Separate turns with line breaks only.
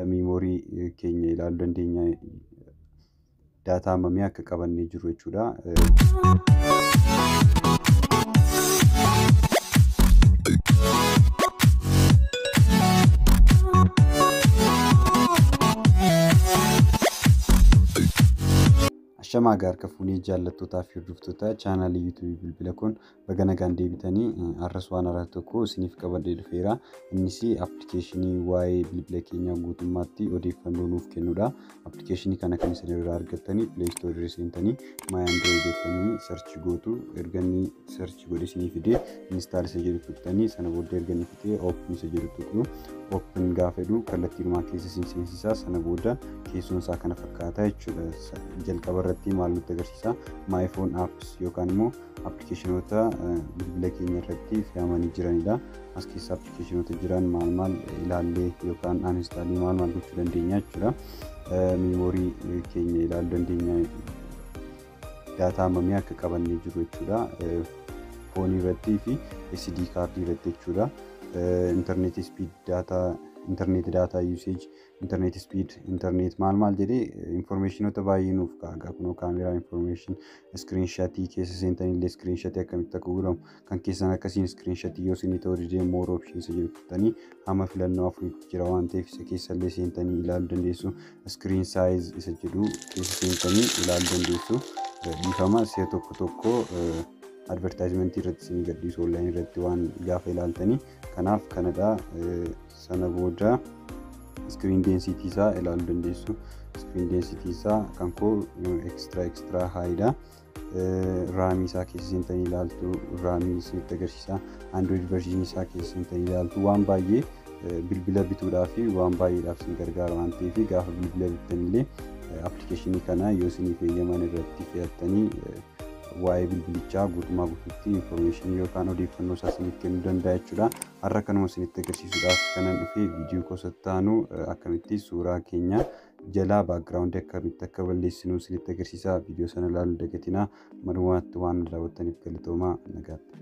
Memory keenya ilaaluu dandeenya. Data hammamii akka qabannee jiru jechuudha. Ashamaa harka fuunee jaallattootaa fi hordoftoota chaanaalii YouTubeii Bilbila Kun, baga nagaan deebitanii. Har'as waan haaraa tokko isiniif qabadhee dhufeera. Innis appilikeeshinii waa'ee bilbila keenyaa guutummaatti odeeffannoo nuuf kennudha. Appilikeeshinii kana kan isin irraa argattanii Play Storeii irra seentanii My Android jettanii search gootu. Erga inni search godhe isinii fidee, install isa jedhu tuqxanii, sana booda erga inni fixee open isa jedhu tuqxu. Open gaafa jedhu kallattiinumaan keessa isin seensisaa. Sana booda keessoon isaa kana fakkaata jechuudha. Jalqaba irratti maal nutti agarsiisa? My Phone Apps yookaan immoo appilikeeshinoota bilbila keenya irratti fe'amanii jiranidha. As keessa appilikeeshinoota jiran maal maal ilaallee yookaan uninstallii maal maal gochuu dandeenya jechuudha. Memory keenya ilaaluu dandeenya. Data hammamii akka qabannee jiru jechuudha. Phoneii irrattii fi SD cardii irratti jechuudha. Internet speed data, internet data usage, internet speed, internet maal maal jedhee informationoota baay'ee nuuf kaa'a. Kunoo camera information, screenshotii keessa seentanii illee screenshotii akkamitti akka godhamu kan keessan akkasiin screenshotii yoo isinii ta'uu didee, more options isa jedhu tuqxanii hamma filannoo afuriitti jira waan ta'eef isa keessa illee seentanii ilaaluu dandeessu. Screen size isa jedhu keessa seentanii ilaaluu dandeessu. Dhiifama, si'a tokko tokko advertisementii irratti isinii gadhiisu onlineii irratti waan gaafa ilaaltanii. Kanaaf kanadha. Sana booda screen density isaa ilaaluu dandeessu. Screen density isaa kan koo extra extra highdha. RAMii isaa keessa seentanii ilaaltu, RAMii isinitti agarsiisa. Android versionii isaa keessa seentanii ilaaltu. Waan baay'ee bilbila bituudhaa fi waan baay'eedhaaf isin gargaara waan ta'eef, gaafa bilbila bittanillee appilikeeshinii kana yoo isiniif eeyyaman irratti fe'attanii waa'ee bilbilichaa guutumaa guutuutti informationii yookaan odeeffannoo isaa isiniif kennuu danda'a jechuudha. Har'a kanuma isinitti agarsiisuudhaaf kanan dhufe. Viidiyoo gosa akkamitti suuraa keenya jalaa backgroundii akkamitti akka balleessinu isinitti agarsiisa. Viidiyoo sana ilaaluu dagatinaa. Marumaatti waan daawwattaniif galatoomaa, nagaatti.